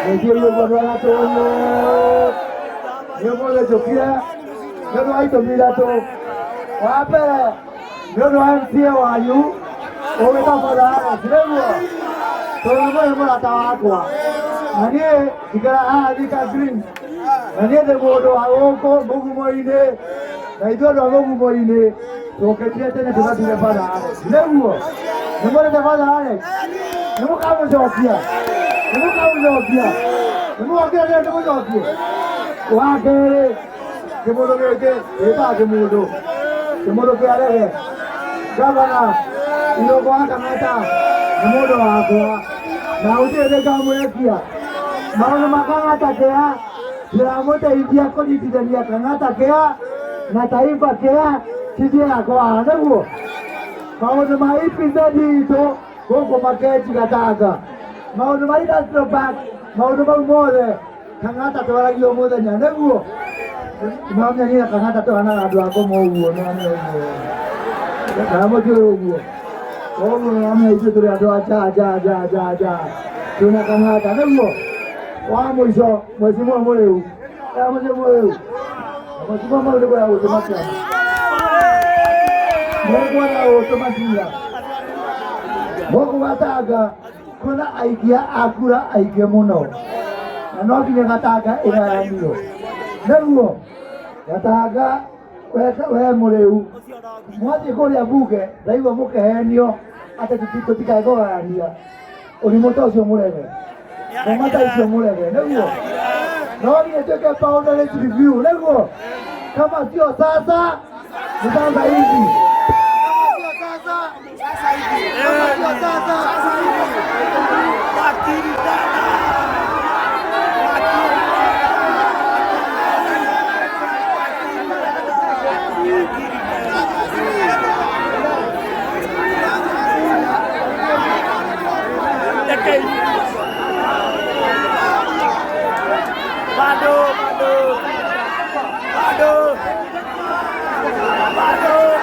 Nĩthiĩ ũguo ndwagatũnyũ. Nĩ ũmũthĩ njũkire nĩ ũndũ wa itũmi ithatũ. Wa mbere nĩ ũndũ wa MCA wanyu ũgĩtwo Father Alex nĩguo tondũ nĩ mũrĩ mũrata wakwa na niĩ njikara haha Thika Green na niĩ ndĩ mũndũ wa gũkũ mũgumo-inĩ na ithuĩ andũ a mũgumo-inĩ tũkĩrire tene tũgathure Father Alex nĩguo nĩ mũrĩte Father Alex nĩ mũkamũcokia nĩ mũkamũcokia nĩ mũgokĩra tene tũmũcokie wa kerĩ kĩmũndũ gĩkĩ gĩtaga kĩmũndũ kĩmũndũ kĩa rege gavana Irũngũ wa Kang'ata nĩ mũndũ wakwa na gũtirĩ hĩndĩ ngamũrekia maũndũ ma Kang'ata kĩa ndĩramũteithia kũnyitithania Kang'ata kĩa na Taifa kĩa cithiaga kwaha nĩguo maũndũ ma EPZ itũ gũkũ Makenji Gatanga maũndũ ma industrial park maũndũ mau mothe Kang'ata twaragia o mũthenya nĩguo mamenya Kang'ata tũhanaga andũ a ngoma ũguo nĩamenya ũguo kana mũtiũĩ ũguo koguo nĩamenya ithuĩ tũrĩ andũ a nja nja nja nja nja twĩna Kang'ata nĩguo wa mũico mheshimiwa Mũrĩu mheshimiwa Mũrĩu mheshimiwa Mũrĩu nĩkwenda gũtũma kĩama mũkwenda gũtũma cira gũkũ Gatanga kwĩna aikia a kura aingĩ mũno na no nginya Gatanga ĩgayanio nĩguo Gatanga we Mũrĩu mwathiĩ kũrĩa bunge ndaigua mũkĩhenio atĩ tũtikae kũgayania ũrimũ ta ũcio mũrege ngoma ta icio mũrege nĩguo no nginya tuĩke boundaries review nĩguo kama sio sasa ni sasa hivi kama sio sasa kama sio sasa Bado, bado. Bado. Bado, bado, bado,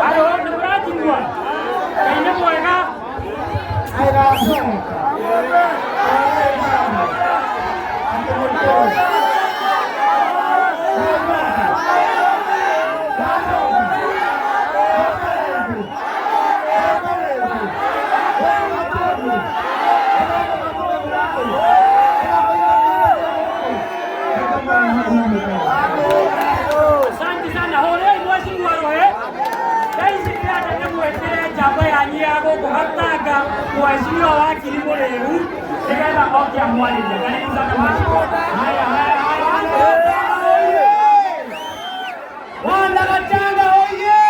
Alo, nĩ mũranjigua? Ngai nĩ mwega. Asante sana. Hũrĩrai mheshimiwa Rũhĩ. Thaa ici ndĩrenda ndĩmwĩtĩre njamba yanyu ya gũkũ Gatanga, mheshimiwa wakiri Mũrĩu, nĩgetha oke amwarĩrie. Karibu sana mheshimiwa. Haya, haya, haya. Wana Gatanga oye!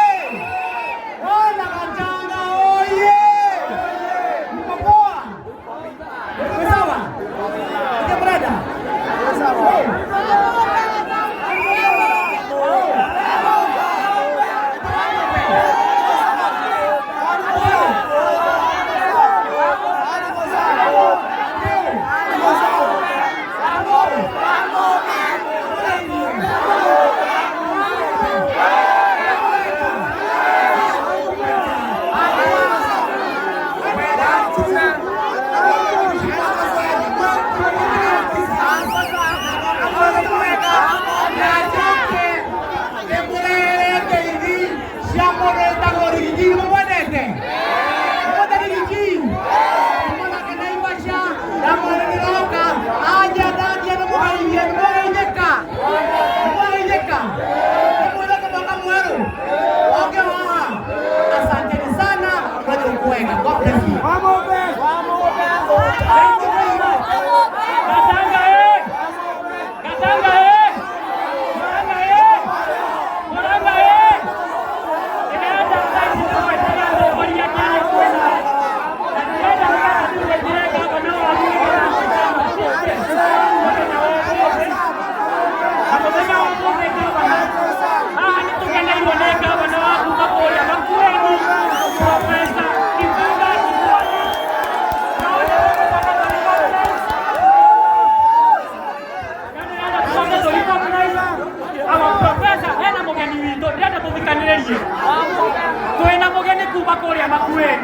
Wana Gatanga oye! Mko poa? Mko sawa? Ndio brother.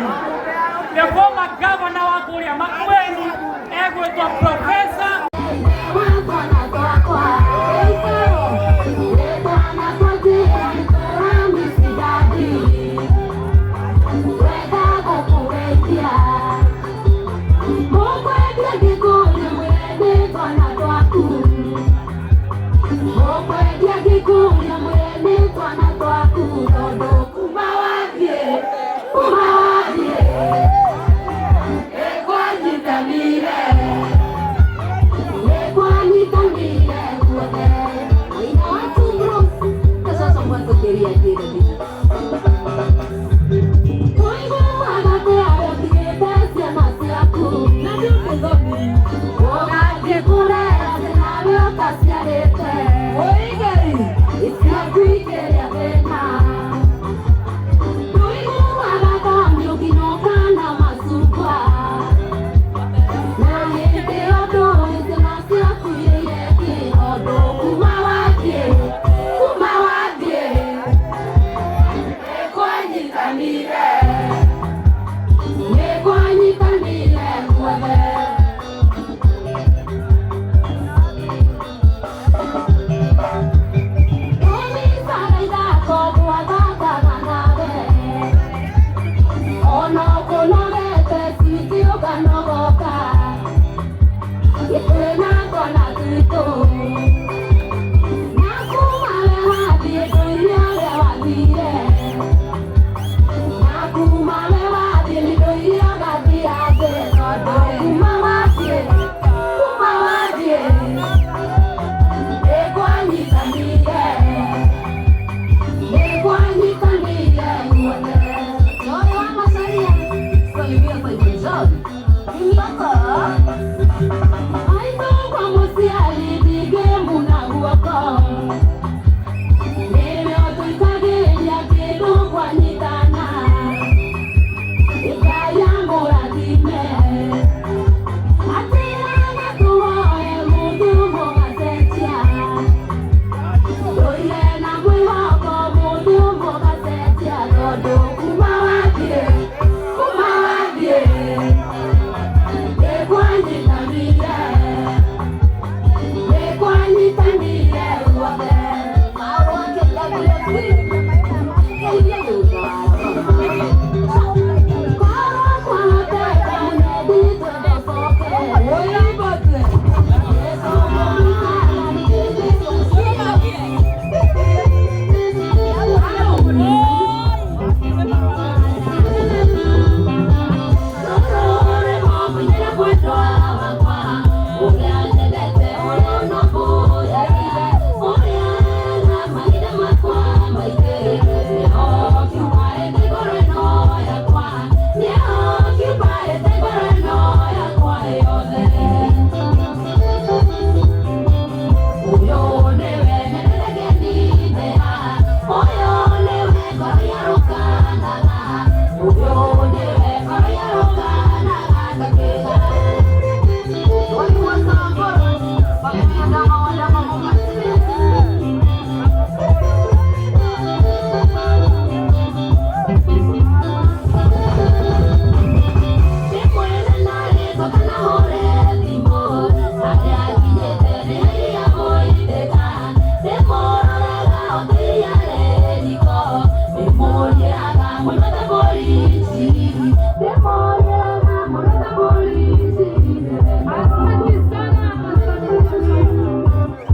Makueni, the former governor wa kũrĩa Makueni egwĩtwo Professor.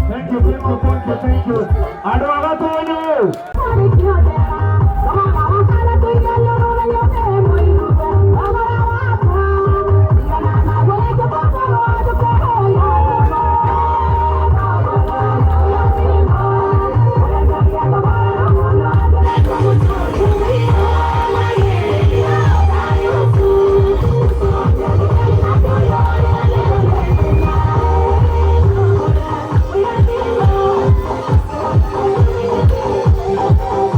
Thank you, thank you, thank you, thank you. Andũ a Gatũnyũ. Thank you.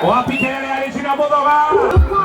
Wapi kelele ya Regina Muthoga?